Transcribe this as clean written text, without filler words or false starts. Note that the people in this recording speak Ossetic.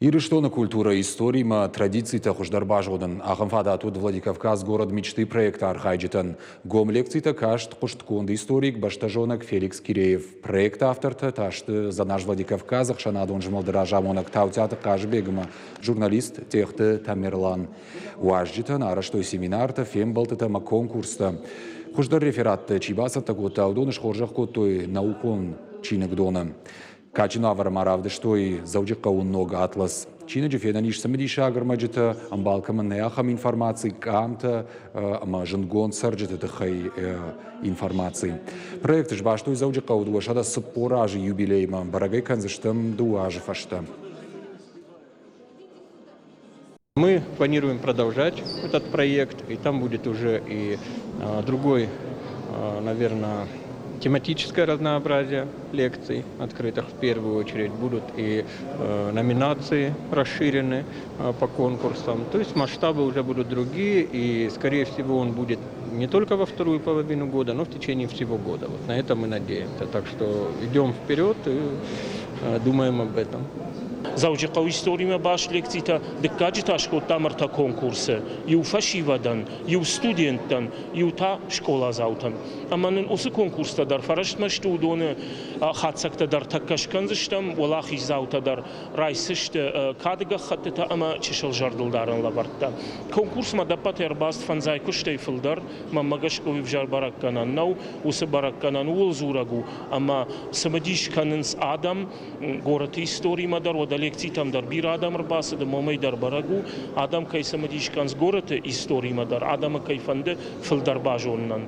Ирыстоны культурӕйы историмӕ традицитӕ хуыздӕр базонын. Ахӕм фадат уыд Владикавказ город мечты проекты архайджытӕн. Гом лекцитӕ каст хъуыстгонд историк, бӕстӕзонӕг Феликс Киреев. Проекты автортӕ та сты За наш Владикавказ ӕхсӕнадон змӕлды разамонӕг Таутиаты Хъазыбег ӕмӕ журналист Тъехты Тамерлан. Уазджытӕн арӕзтой семинартӕ, фембӕлдтытӕ ӕмӕ конкурстӕ. Хуыздӕр рефераттӕ чи бацӕттӕ кодта, уыдоны схорзӕх кодтой наукон чиныгдоны. Кадджын уавӕры ма равдыстой Дзӕуджыхъӕуы ног атлас. Чиныджы фенӕн ис цымыдисаг ӕрмӕджытӕ, ӕмбал кӕмӕн нӕй, ахӕм информаци, къамтӕ ӕмӕ зындгонд цӕрджыты тыххӕй информаци. Проект сбастой Дзӕуджыхъӕуы 240 азы юбилеймӕ, бӕрӕг ӕй кӕндзыстӕм дыууӕ азы фӕстӕ. Мы планируем продолжать этот проект, и там будет уже и другой, наверное, тематическое разнообразие лекций, открытых в первую очередь. Будут и номинации расширены по конкурсам. То есть масштабы уже будут другие, и, скорее всего, он будет не только во вторую половину года, но в течение всего года. Вот на это мы надеемся. Так что идем вперед и думаем об этом. Дзӕуджыхъӕуы историмӕ баст лекцитӕ дыккаджы та скодтам ӕртӕ конкурсы: иу фӕсивӕдӕн, иу студенттӕн, иу та скъоладзаутӕн. Ӕмӕ нын уыцы конкурстӕ дӕр фӕрӕстмӕ сты, уыдоны хатдзӕгтӕ дӕр тӕккӕ скӕндзыстӕм, уӕлахиздзаутӕ дӕр райсдзысты кады гӕххӕттытӕ ӕмӕ чысыл зӕрдылдарӕн лӕвӕрттӕ. Конкурсмӕ ӕдӕппӕт ӕрбацыд фӕндзай куыстӕй фылдӕр, мӕнмӕ гӕсгӕ уый ӕвзӕр бӕрӕггӕнӕн нӕу. Уыцы бӕрӕггӕнӕн ууыл дзурӕг у, ӕмӕ цымыдис кӕнынц адӕм горӕты историмӕ дӕр, уӕдӕ лекцитӕм дӕр бирӕ адӕм ӕрбацыд, ӕмӕ уымӕй дӕр бӕрӕг у, адӕм кӕй цымыдис кӕнынц горӕты историмӕ дӕр, адӕмы кӕй фӕнды фылдӕр базонынӕн дӕр.